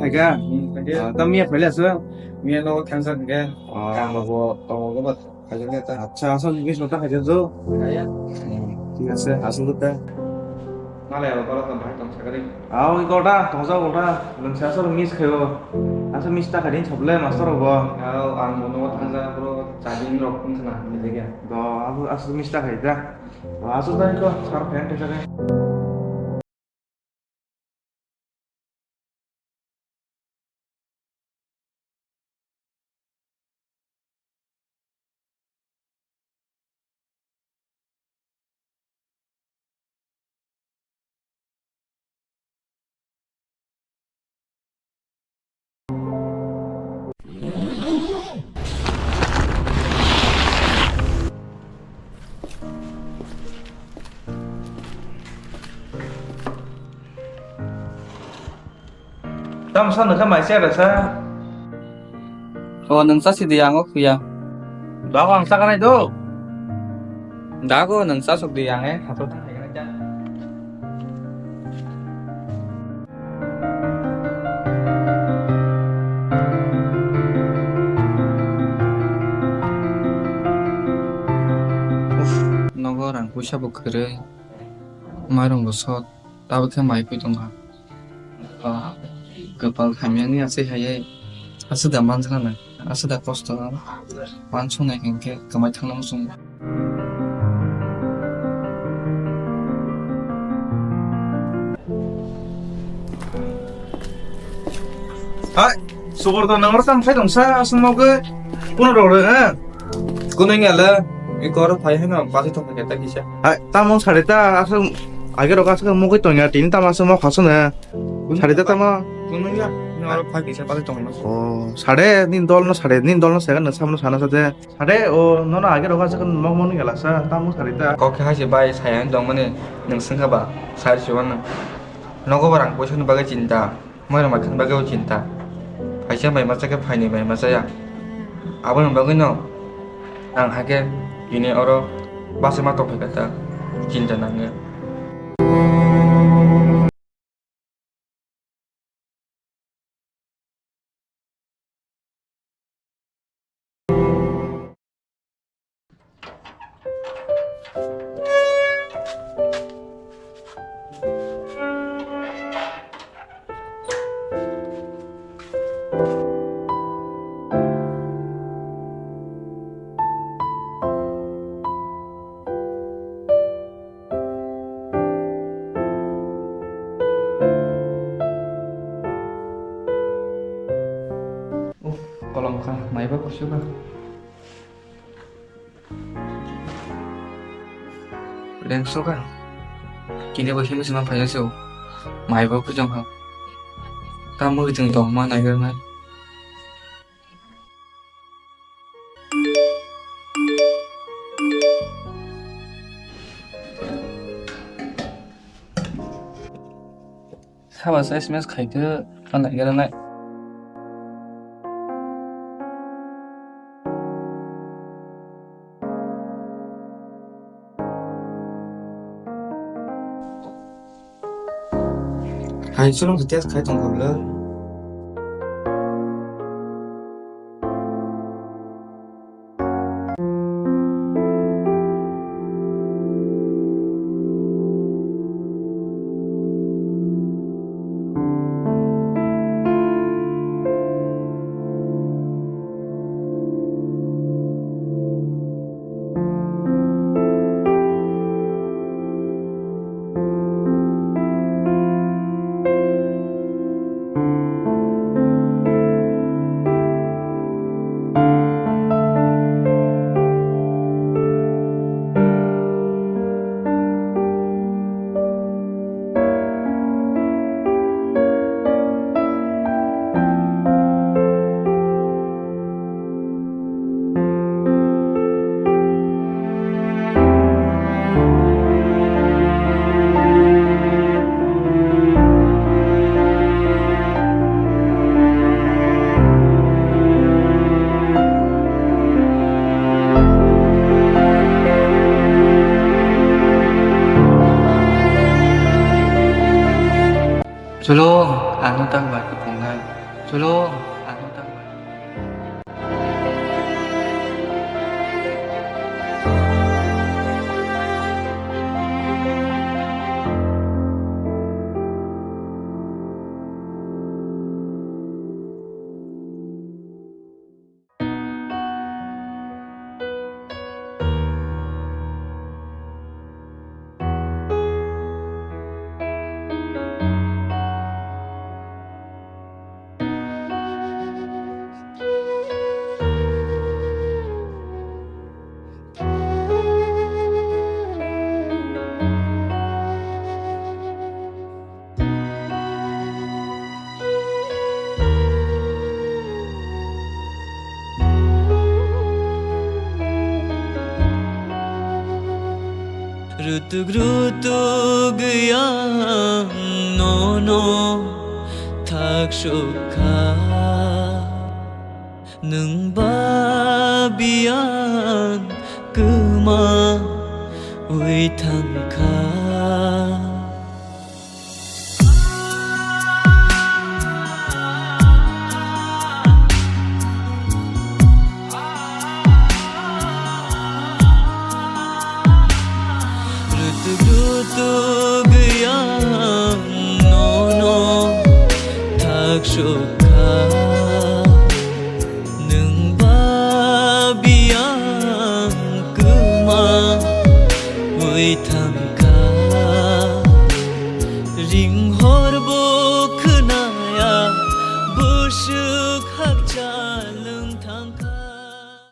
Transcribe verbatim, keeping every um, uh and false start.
Phaikha? Hmm, phaikha. Ah, ta miya phaile aswk? Miya no thansa hwnkhe. Ah. Kamo bo, kamo bo ba phaikha ta. Acha, aswk bis no ta khaijak jo? Kaya. Hmm, thik ase, aswk ta. Malai abo baro tong bai tong sakari. Aw, i gota, tongsa gota. Lengsa aswk miss khayo. Aswk miss ta khaidin saple master rogo. Aw, ang bono thansa bro chajin rok wngkhna, nijega. Do, abo aswk miss ta khaida. Aswk ta ko, sar fan ta sakari. Tamo sa nokha mai se rasa. O, nwng cha sidi, ang o khuya. Dago ang cha kanai do. Dago nwng cha suk di, ang e khato ta. Uff, nogo rang puisa bo kwrwi, mairung bo sot, tabuk khe mai pui tongkha. Ah, kwpal hamyani aswk hai, aswk da manjana nai, aswk da kosto, wansuknai hinkhe kwmai thangna muchungo. Hai, Subordo, nang oro tamo khai tongsa, aswk mogwi, kuno rok rw, ha? Kuno wngya le, iko oro phai haino, basi tong khe ta kisa. Hai, tamo sari ta, aswk, age rok aswk mogwi tongya, tini tamo aswk mokha sona. Sari ta tamo. Kuno wngya, nang oro phai kisa, basi tong. Oh, sari, nini dol no sari, nini dol no sari, nang samno sana sade. Sade, o, nono age roga se mok moni gela sa, tamo sari ta. Kok khe hai se bai, saya tongmani, nwng swngkha ba, sari se wano. Nogo barang poisa ni bagwi chinta, moi rok mai khani bagwi o chinta. Kaisa mai masa khe phaini mai masa ya. Aboni bagwi no, ang hakhe bini oro basa ma tongphai kha ta, chinta nangya. Uff, kolom kha, maiba kusu kha. Lengso kha. Kini bo himwi sima phaiya se o. Maiba kuchung kha. Tamo chwng tongma naigra nai. Sabo se S M S khai khe ma naigra nai. Hai, chwlwng khe test khai tong kha bwle. Chwlwng, ang no tang bai khe phungnai. Chwlo, ang nw tang bai. Rutuk rutuk yang nono thak sukha. Nwng ba biyang kwma wi thangkha. Rutuk rutuk yang nono thak sukha. Nwng ba biyang kwma wi thangkha. Ring hor bo khwnaya, bwswk hak